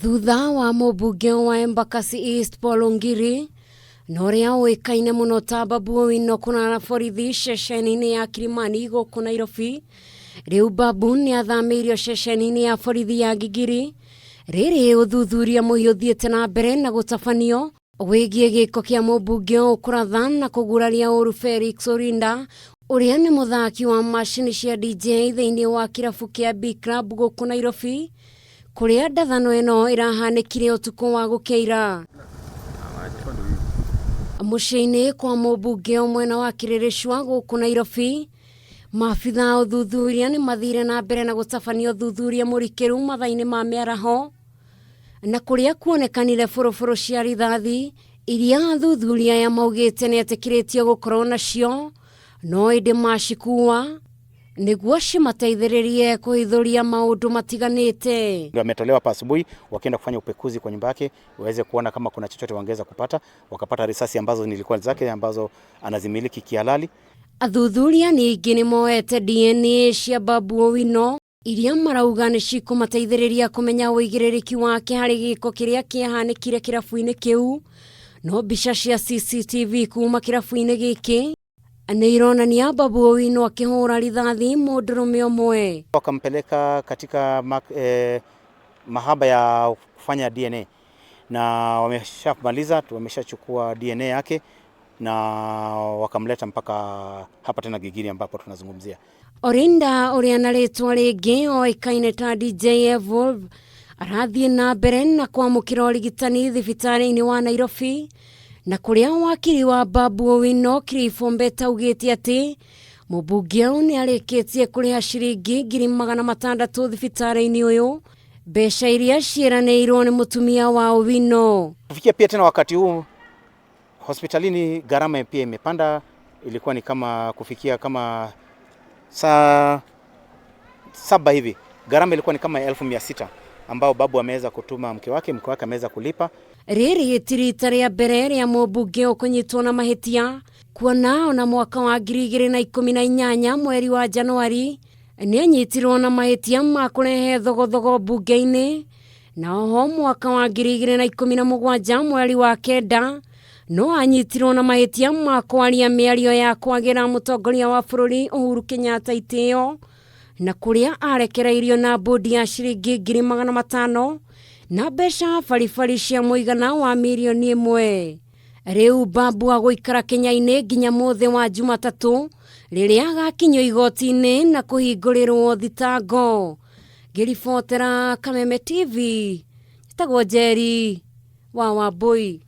Thutha wa mũmbunge wa Embakasi East Paul Ongiri na ũrĩa ũĩkaine mũno ta Babu Owino kũrara borithi ceceni-inĩ ya Kilimani gũkũ Nairobi, rĩu Babu nĩ athamĩirio ceceni-inĩ ya borithi ya Gigiri. Rĩrĩ ũthuthuria mũhiũ ũthiĩte na mbere na gũtabanio wĩgiĩ gĩko kĩa mũmbunge ũyũ kũratha na kũguraria ũru Felix Orinda ũrĩa nĩ mũthaki wa macini cia DJ thĩinĩ wa kĩrabu kĩa B Club gũkũ Nairobi, kũrĩa ndathano ĩno ĩrahanĩkire ũtukũ wa gũkĩira. Mũciĩ-inĩ kwa mũmbunge mwena wa Kĩrĩrĩcua gũkũ Nairobi, maabitha a ũthuthuria nĩ mathire na mbere na gũtabania ũthuthuria mũrikĩru mathaa-inĩ ma mĩaraho, na kũrĩa kuonekanire bũrũbũrũ cia rithathi iria athuthuria aya maugĩte nĩ etĩkĩrĩtio gũkorwo nacio, no ĩndĩ macikuua nĩguo cimateithĩrĩrie kũhithũria maũndũ matiganĩte. Ndio ametolewa hapa asubuhi, wakienda kufanya upekuzi kwa nyumba yake waweze kuona kama kuna chochote wangeweza kupata. Wakapata risasi ambazo nilikuwa zake ambazo anazimiliki kihalali. Athuthuria ningĩ nĩ moete DNA cia Babu Owino iria marauga nĩ cikũmateithĩrĩria kũmenya ũigĩrĩrĩki wake harĩ gĩko kĩrĩa kĩahanĩkire kĩrabu-inĩ kĩu. No mbica cia CCTV kuma kĩrabu-inĩ gĩkĩ nĩ ironania Babu Owino akĩhũra rithathi mũndũrũme ũmwe. Wakampeleka katika mahaba ya kufanya DNA na wameshamaliza, wameshachukua DNA yake na wakamleta mpaka hapa tena Gigiri ambapo tunazungumzia. Orinda ũrĩa na rĩtwa rĩngĩ oĩkaine ta DJ Evolve arathiĩ na mbere na kwamũkĩra ũrigitani thibitarĩ-inĩ wa Nairobi, na kũrĩa wakiri wa Babu Owino Cliff Ombeta augĩte atĩ mũmbunge ũyũ nĩ arĩkĩtie kũrĩha ciringi 600,000 thibitarĩ-inĩ ũyũ, mbeca iria ciĩranĩirwo nĩ mũtumia wa Owino. Kufikia pia tena wakati huu hospitalini gharama pia imepanda, ilikuwa ni kama kufikia kama saa 7 hivi gharama ilikuwa ni kama 600,000 ambao Babu ameweza kutuma mke wake, mke wake ameweza kulipa. Rĩrĩ ti rita rĩa mbere rĩa mũmbunge ũyũ kũnyitwo na mahĩtia, kuona ona mwaka wa 2018 mweri wa Januari nĩ anyitirwo na mahĩtia ma kũrehe thogothogo mbunge-inĩ, na oho mwaka wa 2017 mweri wa 9 no anyitirwo na mahĩtia ma kwaria mĩario ya kwagĩra mũtongoria wa bũrũri Uhuru Kenyatta itĩo, na kũrĩa arekereirio na bodi ya ciringi 500,000 na mbeca baribari cia mũigana wa mirioni 1. Rĩu Babu agũikara Kenya-inĩ nginya mũthĩ wa Jumatatũ rĩrĩa agakinyio igoti-inĩ na kũhingũrĩrwo thitango. Ngĩribotera Kameme TV, njĩtagwo Njeri wa Wambui.